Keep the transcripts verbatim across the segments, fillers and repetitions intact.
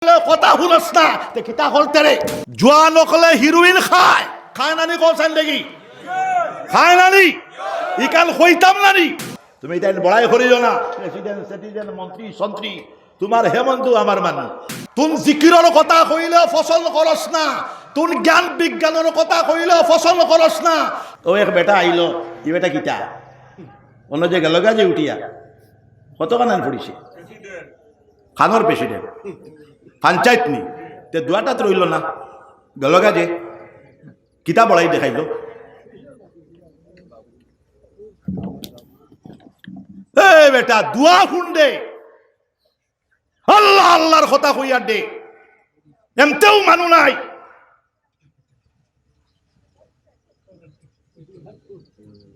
কথা হুনস না, তে কিতা করতে রে? জুয়ান অকলে হিরোইন খায়, খায় না নি কওছাইন দেখি? খায় না নি? ইখান কইতাম না নি? তুমি ইতাইন বড়াই করিও না। প্রেসিডেন্ট, সেটিজেন, মন্ত্রী, সন্ত্রী, তুমার হেমন্ত আমার মানু। তুন জিকিরর কথা কইলে পছন্দ করস না, তুন জ্ঞান বিজ্ঞানর কথা কইলে পছন্দ করস না। ও এক বেটা আইলো, ই বেটা কিতা? অন্য যে গেলগা যে উঠিয়া, কতখান পড়িছে? খানোর প্রেসিডেন্ট। পঞ্চায়েত নি। তে দুয়াটাত রইল না। গেলগা যে। কিতা বড়াই দেখাইল? এ বেটা, দুয়া হুন দে। আল্লাহ আল্লাহর কথা কইয়া দে। এমতেও মানু নাই।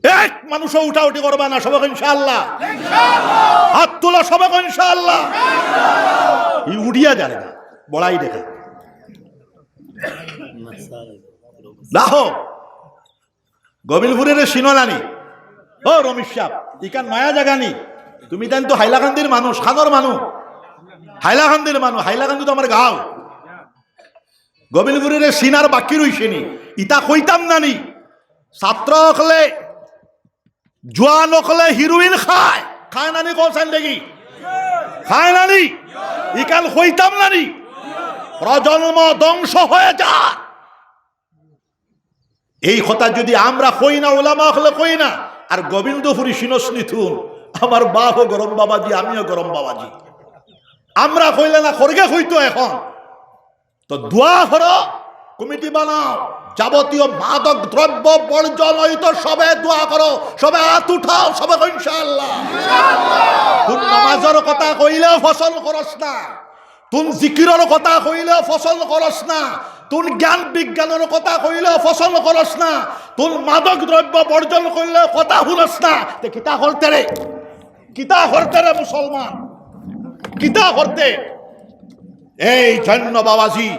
এক মানুষও উঠাউঠি করবা না, সবে কও ইনশাআল্লাহ। হাত তুলো, সবে কও ইনশাআল্লাহ। ই উড়িয়া যারে না, বড়াই দেখা। লাহো, গোবিন্দপুররে চিনো না নি? ও রমিজ সাব, ইখান নয়া জাগা নি? তুমি তাইন তো হাইলাকান্দির মানুষ, খানোর মানু। হাইলাকান্দির মানু, হাইলাকান্দি তো আমার গাঁও। গোবিন্দপুররে চিনার বাকি রইছে নি, ইতা কইতাম না নি? ছাত্র অকলে, জুয়ান অকলে হিরোইন খায়, খায় না নি কওছাইন দেখি? খায় না নি? ইখান কইতাম না নি? প্রজন্ম ধ্বংস হয়ে যায়। এই কথা যদি আমরা কই না, উলামা অকলে কই না, আর গোবিন্দপুরী চিনস নি তুন, আমার বাপও গরম বাবাজি, আমিও গরম বাবাজি। আমরা কইলে না, খরগে কইতো এখন। তো দোয়া করো, কমিটি বানাও, যাবতীয় মাদক দ্রব্য বর্জন হইতো, সবে দোয়া করো, সবে হাত উঠাও, সবে কও ইনশাআল্লাহ। তুন নামাজর কথা কইলেও পছন্দ করস না, তুন জিকিরর কথা কইলেও পছন্দ করস না, তুন জ্ঞান বিজ্ঞানর কথা কইলেও পছন্দ করস না, তুন মাদক দ্রব্য বর্জন কইলেও কথা হুনস না, তে কিতা করতে রে? কিতা করতে রে মুসলমান? কিতা করতে? এই জন্য বাবাজি,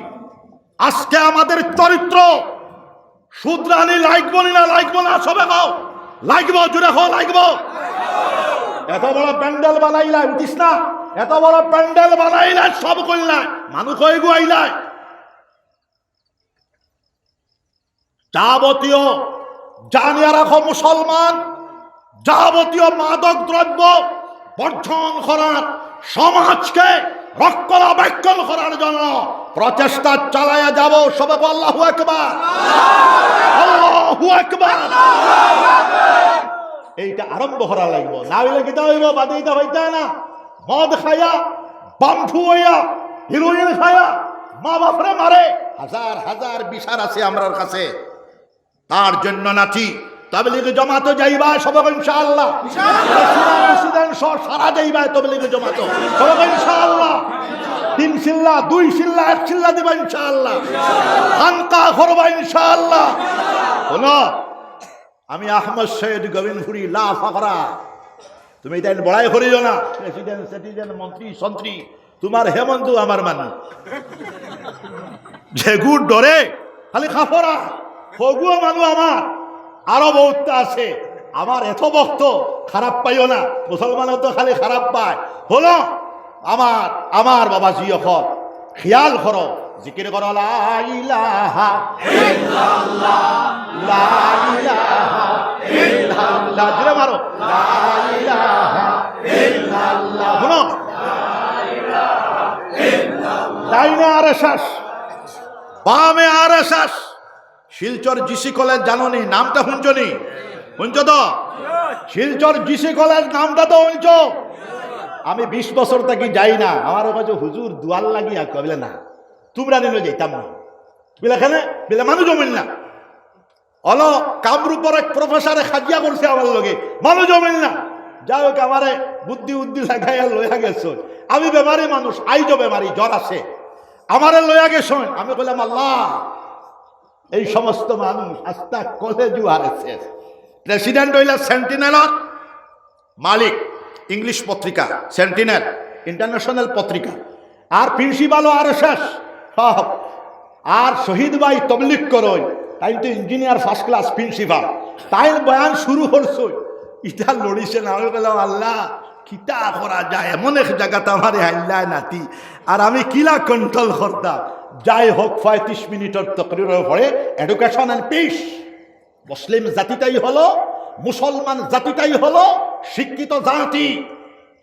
আজকে আমাদের চরিত্র শুধরানি লাগবো নি না লাগবো না? সবে কও, লাগবো, জোরে কও, লাগবো। এত বড় প্যান্ডেল বানাইলা, উঠিস না, এত বড় প্যান্ডেল বানাইলা, সব করলা, মানু কয়গু আইলা? যাবতীয়, জানিয়া রাখো মুসলমান, যাবতীয় মাদক দ্রব্য বর্জন করার, সমাজকে রক্ষণাবেক্ষণ করার জন্য প্রচেষ্টা চালাইয়া যাব। সবে কও আল্লাহু আকবার, আল্লাহু আকবার। এইটা আরম্ভ করা লাগবো, না হইলে কিতা হইব? বাদে ইতা হইতা না। মদ খাইয়া, বামফু হইয়া, হিরোইন খাইয়া, মা বাপরে মারে, হাজার হাজার বিচার আছে আমরার কাছে। তার জন্য নাচি, তবলিগ জমাতো যাইবা সবে কও ইনশাআল্লাহ। প্রেসিডেন্ট, প্রেসিডেন্ট সহ সারা যাইবা তবলিগ জমাতো, সবে কও ইনশাআল্লাহ। তিন চিল্লা, দুই চিল্লা, এক চিল্লা দিবা ইনশাআল্লাহ। খানকা করবা ইনশাআল্লাহ। হুনো, আমি আহমদ সৈয়দ গোবিন্দপুরী লা ফখরা। তুমি ইতাইন বড়াই করিও না। প্রেসিডেন্ট, সেটিজেন, মন্ত্রী, সন্ত্রী, তুমার হেমন্ত আমার মানু। যেগু ডরে খালি কাফরা, হগুও মানু আমার। আরো বউততা আছে। আমার এত ভক্ত, খারাপ পাইও না। মুসলমানও তো খালি খারাপ পায়। হুনো, আমার, আমার বাবাজি অকল, খিয়াল করো, জিকির করো, লা ইলাহা ইল্লাল্লাহ, লা ইলাহা ইল্লাল্লাহ। জোরে মারো, লা ইলাহা ইল্লাল্লাহ। হুনো, ডাইনে আরএসএস, বামে আরএসএস। শিলচর জিসি কলেজ জানো নি? নামটা হুনছো নি? হুনছো তো? শিলচর জিসি কলেজ নামটা তো হুনছো? আমি বিশ বছর থাকি যাই না। আমারে কইছে, "হুজুর, দোয়ার লাগি আউক্কা।" বলে, "না, তুমরারে লইয়া যাইতাম না।" বলে, "কেনে?" বলে, "মানু জমিল না।" অলো, কামরূপর এক প্রফেসরে কাজিয়া করছে আমার লগে, মানু জমিল না। যাই হোক, আমারে বুদ্ধি উদ্ধি লাগাইয়া লইয়া গেছইন। আমি বেমারি মানুষ, আইজও বেমারি, জ্বর আছে। আমারে লইয়া গেছইন, আমি কইলাম, "আল্লাহ, এই সমস্ত মানুষ আস্তা কলেজু আরএসএস।" প্রেসিডেন্ট অইলা সেন্টিনেলর মালিক, ইংলিশ পত্রিকা সেন্টিনেল, ইন্টারন্যাশনাল পত্রিকা, আর প্রিন্সিপালও আরএসএস। আর শহীদ ভাই তবলিগ করইন, তাইন তো ইঞ্জিনিয়ার ফার্স্ট ক্লাস প্রিন্সিপাল, তাইন বয়ান শুরু করছইন, ইটা লড়িছে না। আমি কইলাম, "আল্লাহ, কিতা করা যায়, এমন এক জাগাত আমারে হাল্লায় নাতি, আর আমি কিলা কন্ট্রোল করতাম। যাই হোক, পঁয়ত্রিশ মিনিটর তকরিরর পরে এডুকেশন অ্যান্ড পিস। মুসলিম জাতিটাই হলো, মুসলমান জাতিটাই হলো শিক্ষিত জাতি।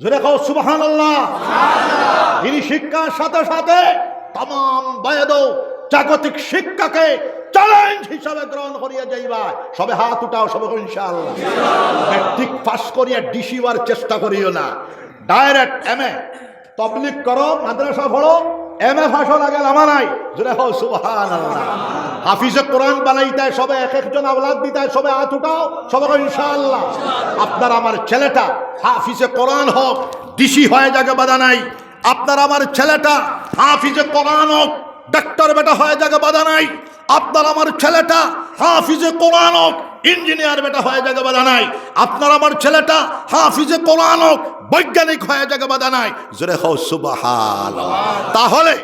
জোরে কও সুবহানাল্লাহ। দিনী শিক্ষার সাথে সাথে তামাম বায়দ জাগতিক শিক্ষাকে চ্যালেঞ্জ হিসাবে গ্রহণ করিয়া যাইবা। সবে হাত উঠাও, সবে কও ইনশাআল্লাহ। ম্যাট্রিক পাস করিয়া ডিসি হওয়ার চেষ্টা করিও না, ডাইরেক্ট এমএ। তবলিগ করো, মাদ্রাসা পড়ো, এমএ পাসও লাগে লামা নাই। জোরে কও সুবহানাল্লাহ। হাফিজে কোরআন বানাইতায় সবে এক একজন আওলাদ দিতায়, সবে হাত উঠাও, সবে কও ইনশাআল্লাহ। আপনার আমার ছেলেটা হাফিজে কোরআন হোক, ডিসি হয়ে যাক, বাধা নাই। আপনার আমার ছেলেটা হাফিজে কোরআন হোক, ডাক্তার বেটা হয়ে যাক, বাধা নাই। আপনার আমার ছেলেটা হাফিজে কোরআন হোক, ইঞ্জিনিয়ার বেটা হয়ে যাক, বাধা নাই। আপনার আমার ছেলেটা হাফিজে কোরআন হোক, বৈজ্ঞানিক হয়ে যাক, বাধা নাই। জোরে কও সুবহানাল্লাহ। তাহলে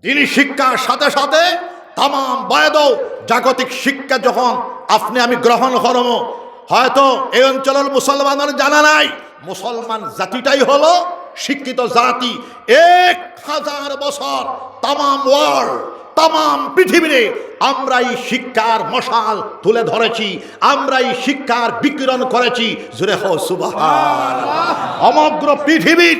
দিনী শিক্ষার সাথে সাথে তামাম বায়দ জাগতিক শিক্ষা যখন আপনি আমি গ্রহণ করমু, হয়তো এই অঞ্চলর মুসলমানর জানা নাই, মুসলমান জাতিটাই হলো শিক্ষিত জাতি। এক হাজার বছর তামাম ওয়ার্ল্ড, তামাম পৃথিবীরে আমরা এই শিক্ষার মশাল তুলে ধরেছি, আমরা এই শিক্ষার বিকিরণ করেছি। জোরে কও সুবহানাল্লাহ। সমগ্র পৃথিবীর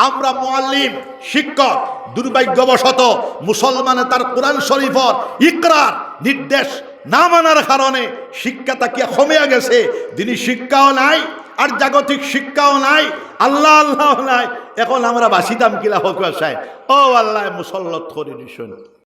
আমরা মুআল্লিম, শিক্ষক, দুর্ভাগ্যবশত মুসলমানে তার কোরআন শরীফর ইকরার নির্দেশ না মানার কারণে শিক্ষা থাকিয়া কমিয়া গেছে। দিনী শিক্ষাও নাই, আর জাগতিক শিক্ষাও নাই, আল্লাহ আল্লাহ নাই। এখন আমরা বাঁচিতাম কিলা, হক সাহেব? ও আল্লাহ, মুসল্লত করে দিছইন।